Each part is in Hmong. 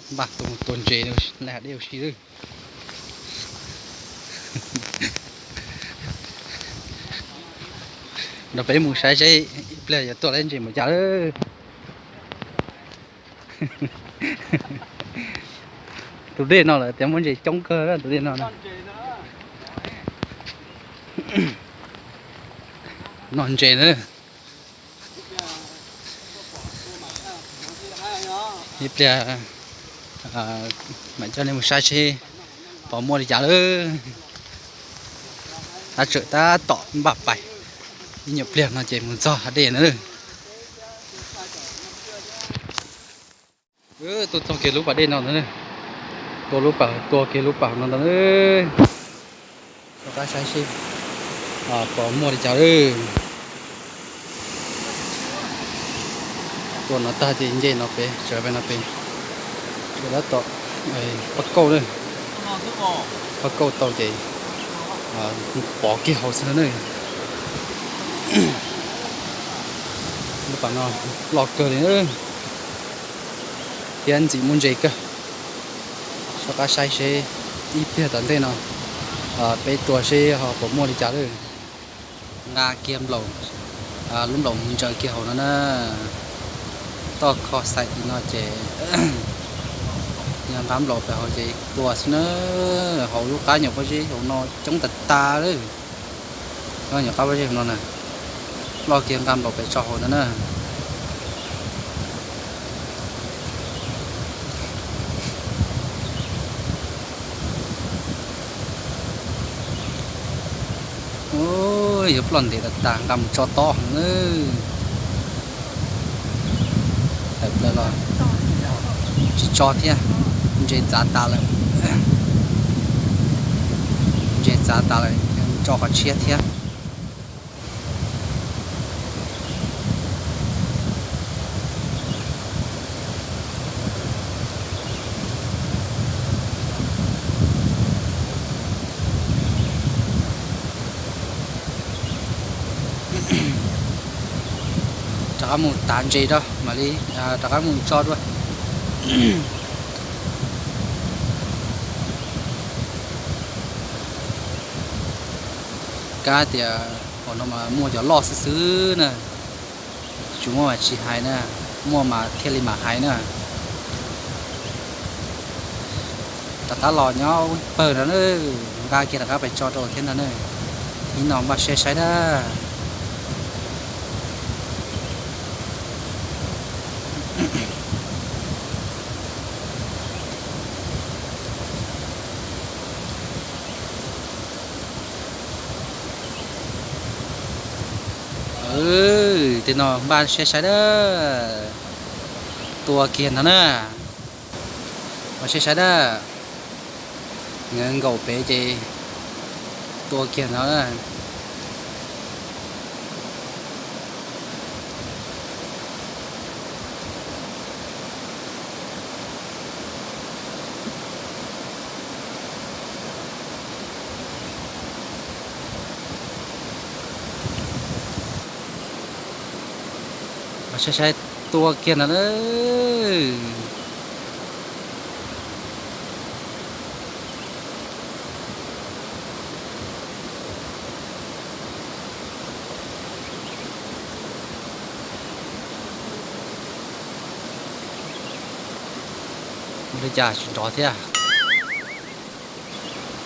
Npaj tua ntses, laj dej ua si lawm. Nrog peb mus saib seb ib pliag yuav tuaj tau ntses npaum cas lawm. Tus dej no lawm tias muaj ntses coob kawg tus dej no. Noj ntses na. Ib pliag mam coj nej mus saib seb puas muaj li cas lawm. Tab tsawm tab tom npaj pais, ib nyuag pliag no ces mus txog hav dej na. Tuaj txog kiag lub pas dej no ntag, tua lub pas, tua kiag lub pas no ntag. Rov qab saib seb puas muaj li cas lawm. Tua no tag ces nce no pem, sawv pem no pem, sawv tab tom pab kauj na, pab kauj tau ces pov kiag hauv xwb na. Lub pas no loj kawg li thiab ntxim muaj ntses kawg. Rov qab saib seb ib pliag tom ntej no peb tua seb ho puas muaj li cas lawm. Nqa kiag nplaum, lub nplaum ntsaws kiag hauv no na. Toj kho xaim li no ces yog nqa nplaum pem hauv ces tua xwb na. Hauv lub qab nyuam pob zeb hauv no coob tas tas lawm. Nyuam qab pob zeb hauv no na, loj kiag nqa nplaum pem tso hauv ntag na. Yuav ploj ntev tas tas, nqa mus tso tob heev na. Tawm plaws los tsis tso thiab, ntses txav tas lawm. Ntses txav tas lawm, tso qhov tshiab thiab. Rov qab mus tav ntses rau mam li rov qab mus tso dua. Kab tias hauv no mas muaj cov loj xwb xwb na, tsis muaj mas tsis hais na, muaj mas thiaj li mam hais na. Rov qab los nyob pawg no na, nqa kiag rov qab pem tso rau thiab ntag na. Ib no npaj siab saib na. Tej no npaj siab saib na. Tua kiag ntag na. Npaj siab saib na. Nkaum pem ces tua kiag ntag na. Saib saib, tua kiag ntag na. Ua li cas tsis nrov thiab?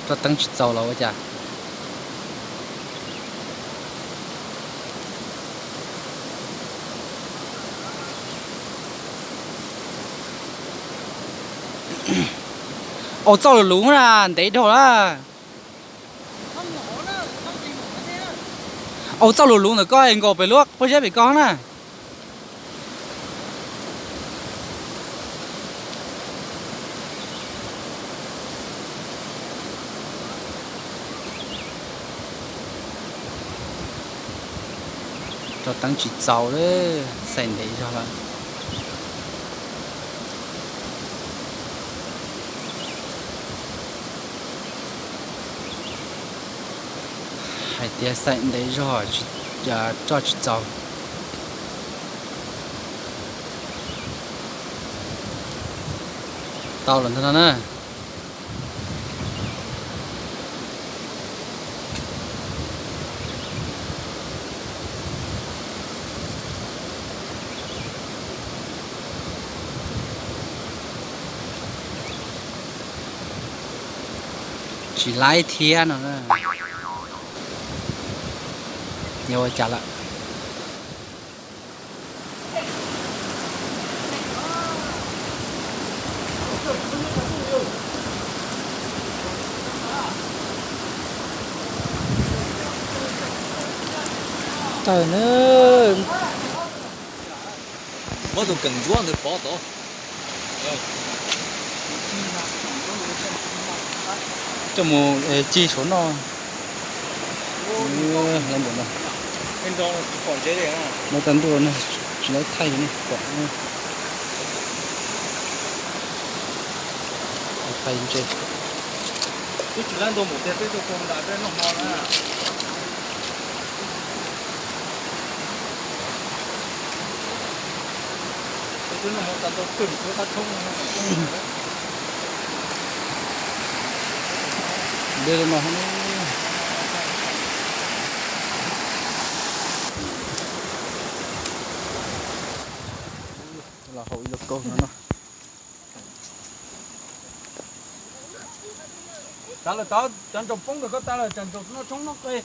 Roj teeb tsis txaus los ua cas? Au, txauj lus luv na, ntev dhau lawm. Au, txauj lus luv ntawm koj es nkaus pem lub pob zeb pem koj na. Rau teeb tsis txaus li, xaim ntev zog lawm. Hais tias xaim ntev zog, roj tsis txaus. Tau lawm ntag no na. Tsis laib thiab no na. Yog ua cas lawm? Tawm na. Muab tus keem ntsuab ntawd pov tod. Coj mus cig saum no. Lawv npaum no, lawv tau ntuj no, tsis laib thaij no pom. Thaij ntse. Twb tsis laib ntuj npaum tiag, peb tuaj pw nram peb noj hmo na. Twb noj hmo tag tau twm kuv qab tshoob. Dej no, los haus ib lub kaug no no. Tag lawm, tag, cov ntsaum poob ntawm koj tag lawm, tsam ntsaum noj tshoob noj qe.